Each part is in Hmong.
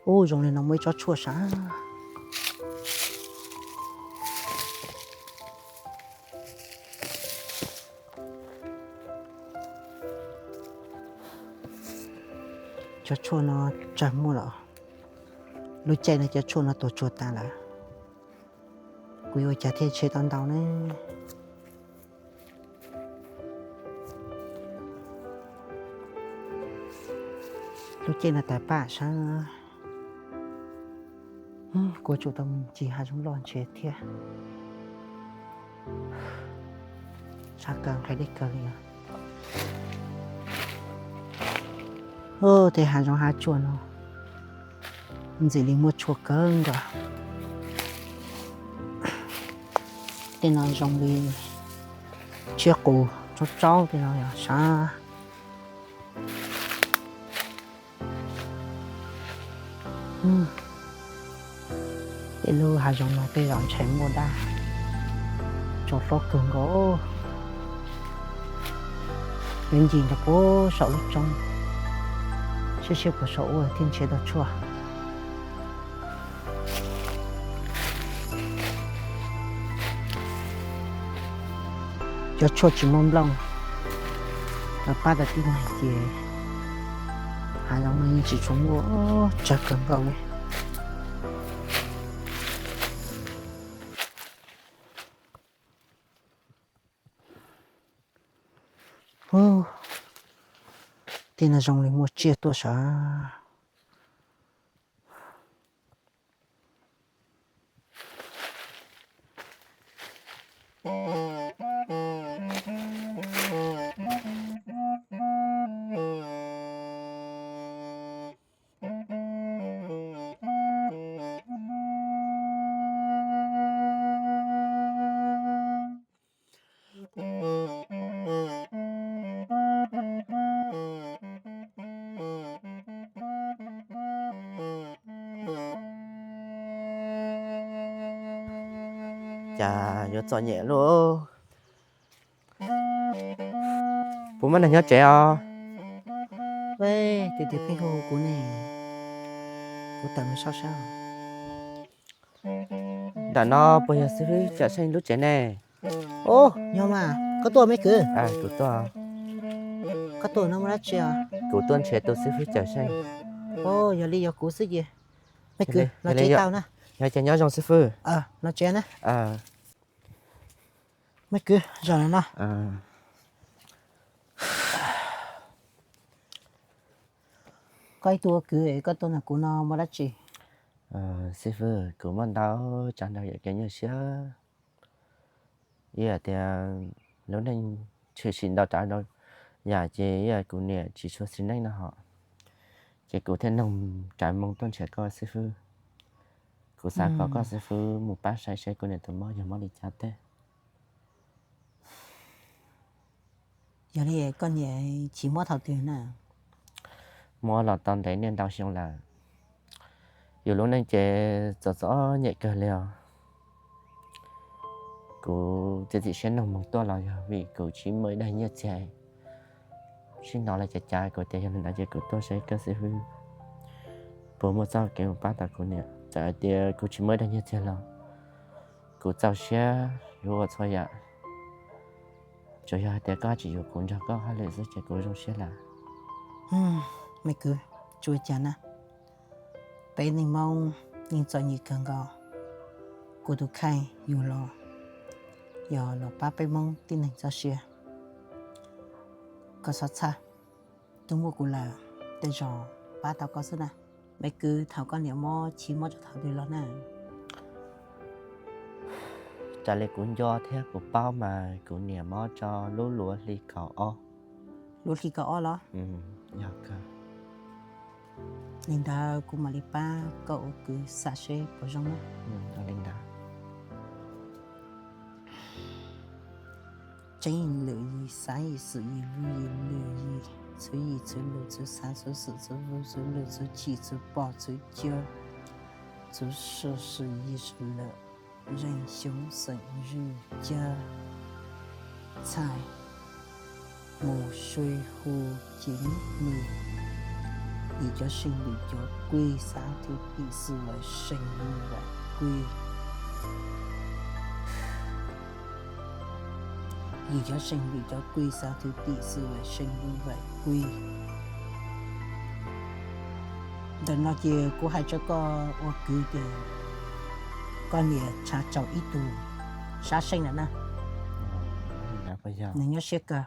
Ub, zoo li no muaj ib tsob tshuaj sav. Cov tshuaj no tsawg muaj los, lub caij no cov tshuaj no tuag tsuag tas lawm. Kuv yuav ua cas thiaj tsheb tau ntau ne? Lub caij no tas paj sab. Kuv tsum tau mus ncig hav zoov loj ntshe thiab. Sab kawg, nqhis deb kawg li. Tej hav zoov hav tsuag no ntxim li muaj tshuaj kawg nkaus. Tej no zoo li tshiab qus tsaub tsaub tej no yog sab. Tej lub hav zoov no tej zaum ntshe muaj dab tsov hlob kawg nkaus. Yuav ncig nrog puag saum lub roob, saib seb puas saum ua thiaj ntshe tau tshuaj. Cov tshuaj tsis muaj nplooj, los pab tau tib neeg ces hav zoov no yeej tsis tshua muaj, tsawg kawg nkaus li. Tej no zoo li muaj tsiaj tuaj sav. Cas yuav txom nyem lauj. Puas muaj neeg nyob tsev os? Tias tias pheej hu kuv ne, kuv tawm mus saib saib. Nram no puas yog xib fwb Cawm Seej lub tsev ne? Yog mas, koj tuaj me kwv? Kuv tuaj. Koj tuaj no muaj dab tsi os? Kuv tuaj nrhiav tus xib fwb Cawm Seej. Yog li yog kuv xwb ces me kwv los tsev tau na. Yog ces nyob zoo xib fwb. Los tsev na. Me kwv, zaum no no. Koj ib tug ua kwv koj tuaj nrog kuv no muaj dab tsi? Xib fwb, kuv muaj ntau tsav ntau yam kev nyuaj siab. Ib yam tias lub neej tshwm sim ntau tsav ntau yam ces ib yam kuv niam tsis tshua xis neej no hos, ces kuv thiaj nug Tsav Moo tuaj nrhiav koj xib fwb. Kuv xav kom koj xib fwb mus pab saib seb kuv niam tus mob yog mob li cas teb. Yog li koj niam chim mob thaum twg na? Mob los tau ntev niaj ntau xyoo lawm. Yus lub neej ces txom txom nyem kawg li os. Kuv txiav txim siab nug moog tuaj los yog vim kuv tsis muaj ib daig nyiaj txiag. Sib hnov lawv cav cav kuv tias yog li ntawd ces kuv tuaj saib koj xib fwb puas muaj txoj kev mus pab tau kuv niam. Txawm hais tias kuv tsis muaj ib daig nyiaj txiag los kuv txaus siab yuav ua txhua yam. Tsuas yog hais tias koj tsis yuav kuv nrog koj hauj lwm xwb ces kuv zoo siab lawm. Me kwv, tsis ua cas na. Peb neeg Hmoob yeej txom nyem kawg nkaus. Kuv tus kheej yug los yog los pab peb Hmoob tib neeg txoj sia. Koj txhob txhawj, twb muaj kuv lawm, tej zaum pab tau koj xwb na. Me kwv, thaum koj niam mob chim mob txog thaum twg los na? Raws li kuv nco thiab kuv paub mas kuv niam mob txog lub luav hli kaum ob. Luav hli kaum ob los? Yog kawg. Li ntawd kuv mam li pab koj ua kwv xam seb puas zoo na. Li ntawd. Tseeb yim lwm yim, xav yim xwm yim, vwm yim lwm yim, txwv yim txwv lwm, txwv xav txwv xwm, txwv vwm txwv lwm, txwv chim txwv pom txwv cia, txwv sw swm yim swm lwm, zeem xyoob xeem zwm ca, txhais mus sui hu cev nws, Yus cov seem lwm cov kuj xav thwj tim xwb as seem lwm vam kuj. Yus cov seem lwm cov kuj xav thwj tim xwb as seem lwm vam kuj. Ntawm no ces kuv hais rau koj ua kwv ces koj niam tshav tsaus ib tug sab seej lawm na. Nws nyob siab kawg,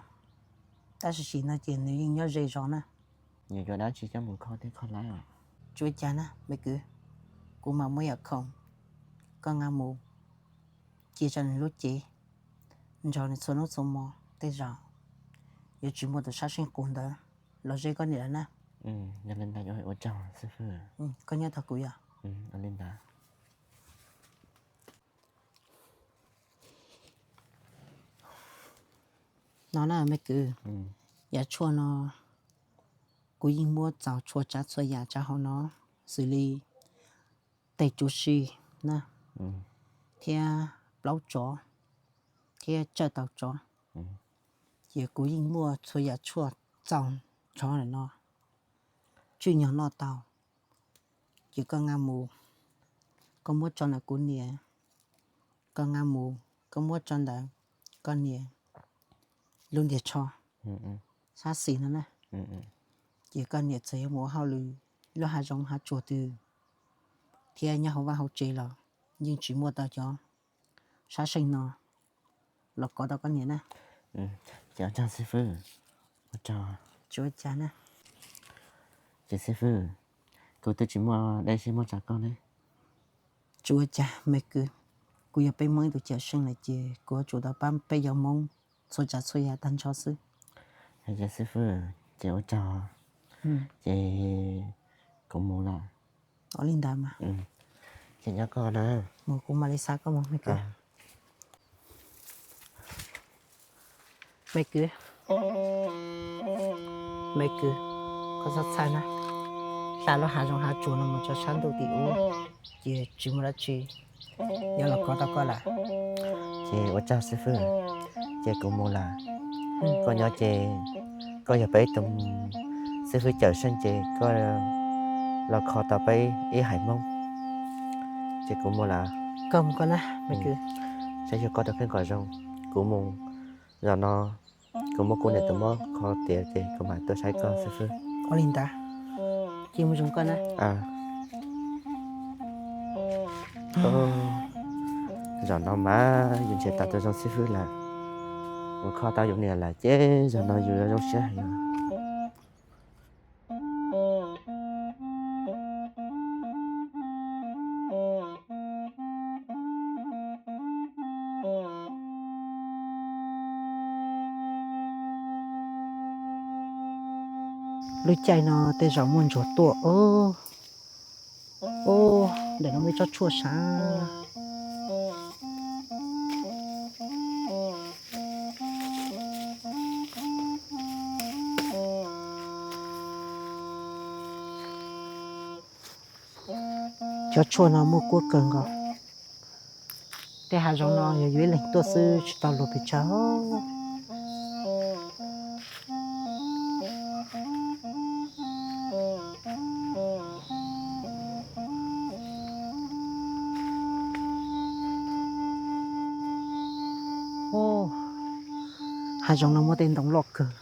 tab sis sim no ces nws yeej nyob ze zos na. Yuav dab tsi coj mus kho tej kho lab? Tsuav cas na me kwv, kuv mam muab yam khoom koj nqa mus cia rau nws lub cev, nrog nws txhua hnub txhua hmo tej zaum yuav tsis muaj tus sab seej qus ntawd los ze koj niam lawm na. Yog li ntawd ua tsaug xib fwb. Koj nyob tau kuv yom. Li ntawd. No na me kwv, yav tshuaj no kuv yeej muab txaus txhua tsav txhua yam tsav hauv no, xws li tes tsuav si na, thiab plaub tsov, thiab tsawj tau tsov, ces kuv yeej muaj txhua yam tshuaj txaus txhua lawm no, tswj nyog noj tau. Ces koj nqa mus, koj muab tso ntawm kuv niam, koj nqa mus koj muab tso ntawm koj niam lub ntiag tsho sab xis no na. Ces koj niam txawm yuav mus ua hauj lwm lub hav zoov hav tsuag twg thiab nyob hauv vaj hauv tsev los yeej tsis muaj tau cov sab seej no los kov tau koj niam na. Ces ua tsaug xib fwb. Ua tsaug. Tsis ua cas na. Ces xib fwb, kuv twb tsis muaj dab tsi muab tsa koj ne. Tsis ua cas me kwv, kuv yog peb Hmoob ib tug cawm seej lawm ces kuv yuav tsum tau pab peb yawg Hmoob txhua tsav txhua yam tag nrho xwb. Ces xib fwb, ces ua tsaug, ces kuv mus lawm. Ua li ntawd mas. Ces nyob koj na. Mus kuv mam li xa koj mus me kwv. Me kwv, me kwv, koj txhob txhawj na. Hla lub hav zoov hav tsuag no mus txog sab ntuj tim ub, ces tsis muaj dab tsi yuav los kov tau koj lawm. Ces ua tsaug xib fwb, ces kuv mus lawm. Koj nyob ces koj yog peb ib tug xib fwb cawm seej ces koj los kho tau peb ib haiv Hmoob. Ces kuv mus lawm. Koj mus koj na me kwv. Saib xyuas koj tus kheej kom zoo. Kuv mus, zaum no kuv muab kuv niam tus mob kho tiav ces kuv mam tuaj saib koj xib fwb. Ua li ntawd, ces mus zoo koj na. Zaum no mas yus nrhiav tau tus zoo xib fwb lawm, kuv kho tau yus niam lawm ces zaum no yus yuav zoo siab heev. Lub caij no tej zaum muaj ntsuag tuaj. Ub, ntawm no muaj ib tsob tshuaj sav. Cov tshuaj no muaj kuab kawg nkaus. Tej hav zoov no yog yus ib leeg tuaj xwb tsis tau luag pes tsawg. Hav zoov no muaj tej ntoo loj kawg.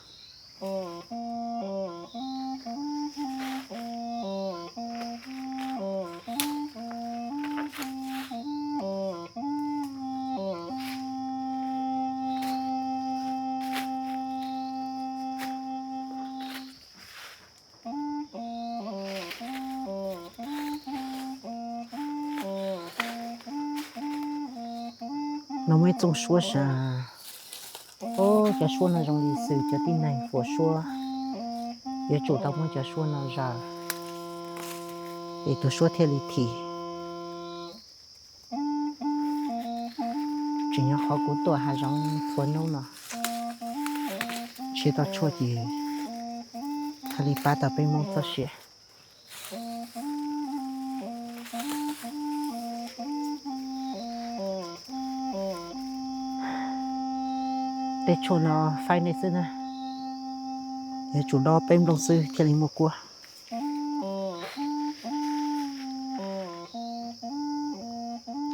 No muaj ib txooj suab sav. Cov suab no zoo li xws cov tib neeg fuam suab, yuav tsum tau muab cov suab no zaws es tus suab thiaj li thim. Tseem yog qhov kuv tuaj hav zoov txhua hnub no, ntshiab tau tshuaj ces thiaj li pab tau peb Hmoob txoj sia. Tej tshuaj no faib nej xwb na, yuav tsum dob peb nplooj xwb thiaj li muaj kuab.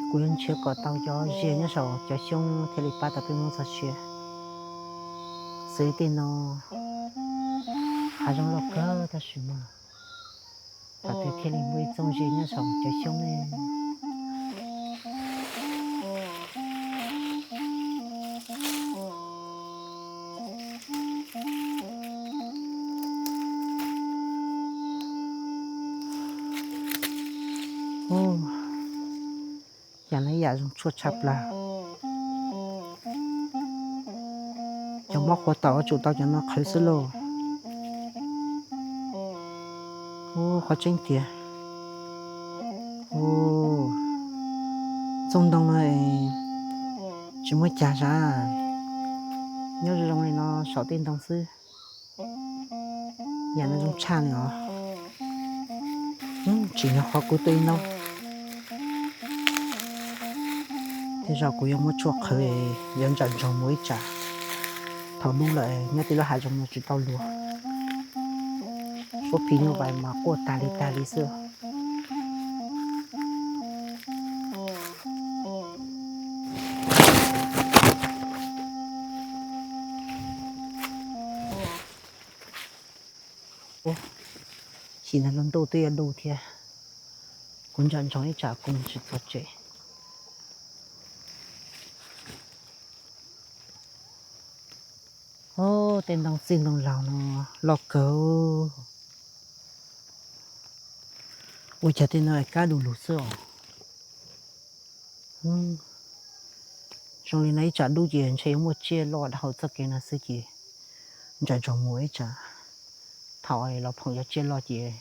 Kuv yuav nrhiav kom tau cov zia nyob saum cov xyoob thiaj li pab tau peb Hmoob txhoj sia. Xws li tej no, hav zoov loj kawg tab sis mas thaum twg thiaj li muaj ib txooj zia nyob saum cov xyoob ne. Yam no yam zoo tshuaj tshaj plaws. Cov mob qhuav taum yuav tsum tau cov no qhwv xwb lauj. Ub, qhov tseeb tiag. Ub, txooj ntoo no tsis muaj cas zam, nyob zoo zoo li no saum tej ntoo xwb. Yam no zoo tshaj li os. Tsim nyog qhov kuv tuaj ib hnub. Tej zaum kuv yuav muab tshuaj qhwv, yuav ntsam ntsoog mus ib tsam. Thaum lub lawm nyob tej lub hav zoov no tsis tau luag. Suab phim nyuj vais mas quaj tag li tag li xwb. Ub, sim no lub ntuj twb yuav dub thiab. Kuv ntsam ntsoog ib tsam kuv mus tsis txog tsev. Ub, tej ntoo txij ntoo laug no loj kawg. Ua cas tej no kab du lug xwb os. Zoo li no ib tsam dub ces ntshe yuav muaj tsiaj loj dhau txoj kev no xwb ces ntsam ntsoog mus ib tsam. Thaum los phoom cov tsiaj loj ces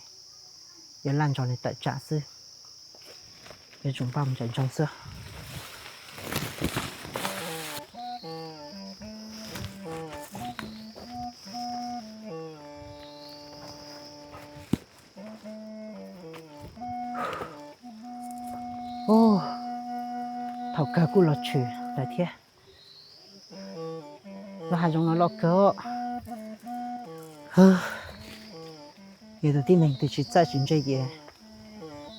yuav laj ntsoog nws tawm tsam xwb. Yuav tsum npaj mus ntsam ntsoog xwb. Ub, thaum kawg kuj los tshwm lawm thiab. Lub hav zoov no loj kawg. Yog tus tib neeg twg tsis txawj tsis ntse ces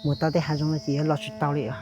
mus tau tej hav zoov no ces yuav los tsis tau li os.